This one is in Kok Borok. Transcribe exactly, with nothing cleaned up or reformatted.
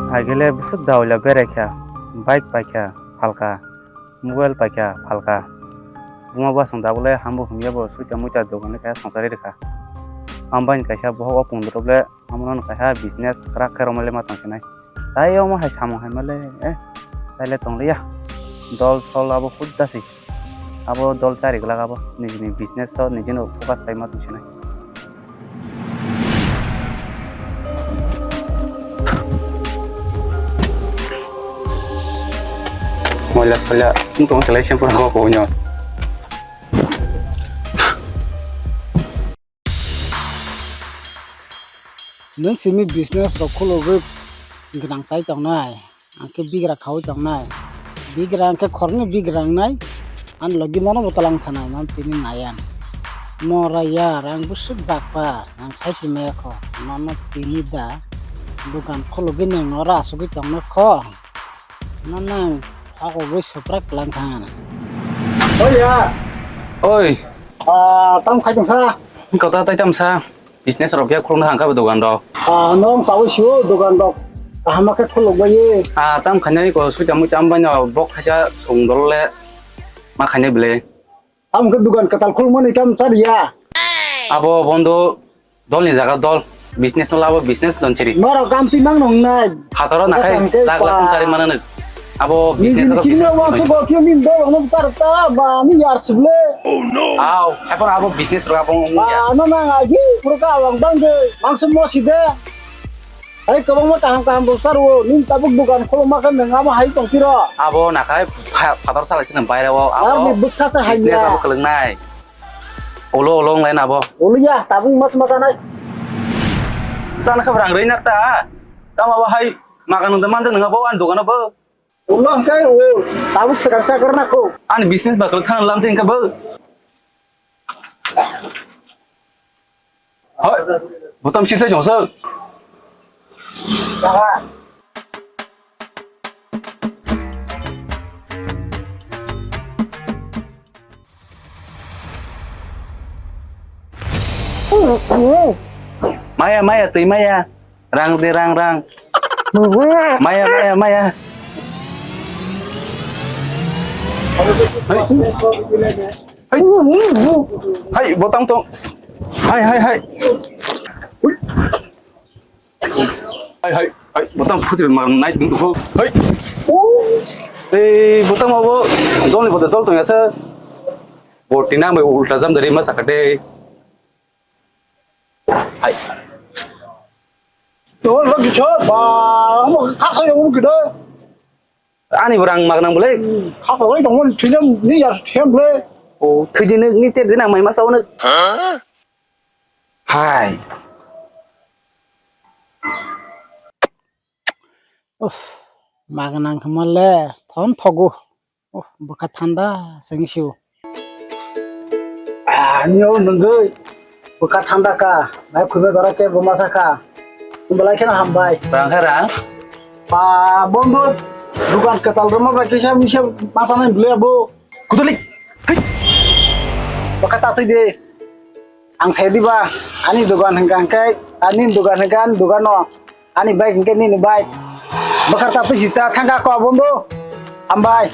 Haikhe le bwswk dawi la berai kha, bike pai kha phalka, mobile pai kha phalka. Buma bwswng da bole hambo himya bo suita muita dogan le kaya swngchari rwkha. Ambai ni kaisa bohok o pung drop le amo no kaisa business kwrak khe romai le ma tong sinai. Tai omo hai samung hai male, eh, tai le tong liya. Dol sol abo hudda si. Abo dol chari glak abo nijini business o nijino focus khai ma tong sinai. Moila soila, tong khlai sempur hawa ko nyo. Nwng simi business rok khulugwi gwnang chai tongnai, ang khe bigra khaui tongnai. Bigra ang khe khoroknwi bigra wngnai, ani logi nono bo twlang thanai, nono tini nai ang. Nora yar, ang bwswk bakpar, ang sai si maya kho, nono tini da dogan khulugwi nwng nora asugwi tongna kho. Nono ang hakugwi supra kwlang thang. Oi ya. Oi. Ah, tam khai tongsa. Kota tai tamsa. Business rok ya khulukna hangkha dogan rok. Ah, nom sawi su dogan rok. Kaham khe khuluk bai. Ah, tam khainai ko suita muita am bai no bok khaisa sung dol le ma khainai bele. Am khe dogan katal khuluk mani tam chariya. Abo bondo dol ni jaga dol business no labo business don chiri. Norok kam ti mang nong nai. Hataro nakhai lakh lakh chari mana nuk. Abo business abo business. Nijini singno wangsa gokyo ni dol hono tar ta ba ni yar sible. Aw, haipor abo business rok abo wngya. Ba no nang agi pura ka wang bang de. Mangsa mo si de. Hai kwbangma kaham kaham rok sar o. Nin tabuk dukan kholo ma khe nang abo hai tong phiro. Abo nakhai pha-, phatar salai sini baire o. Abo ni bwkha sa hai business ya. Abo kwlwngnai. Ulo ulo wng lai nabo. Ulo ya tabuk mas mas anai. Chana khe rang rwi nak ta. Tamo abo hai makan nung manjak nang abo ani dogano bo. Ulo hwnkhe o tabuk swkang chakra na kho. Ani business ba kwlwk thang lam thing khe bo. Hoi, butam sik sai jongsa. Saka. Maya, maya, twi maya. Rang de, rang, rang. Maya, maya, maya. Hai. Hai. Hai, botang tong. Hai, hai, hai. Ui. Hai, hai, hai. Botang phuti ma nai ding ko. Hai. Ei, botang abo. Dol ni botang dol tong ya sa. Boti nang bai ulta jam dari ma sakade. Hai. To lo ki cho ba mo kha kha yo ki da. Ani borang magnang bole. Kha kha wai dong thijam ni yar them bole. O thijini ni ter dinang mai masa ono. Hai. Uff, magnang khe mole thon thogo. Oh, bwkha thanda sengsiu. Ah, nio nungui. Bwkha thanda ka. Nai khube bara ke buma saka. Belai kheno hambai. Rang khe rang. Pa bondo. Dukan ketal roma ba kisa misa masa nai bele abo. Kuduli. Hai. Bwkha tatui de. Ang sai diba. Ani dukan hengkang kai. Ani dukan hengkang dukan no. Ani bike hingke nini bike. Bwkha ta twi sita thangka ko bondo. Hambai.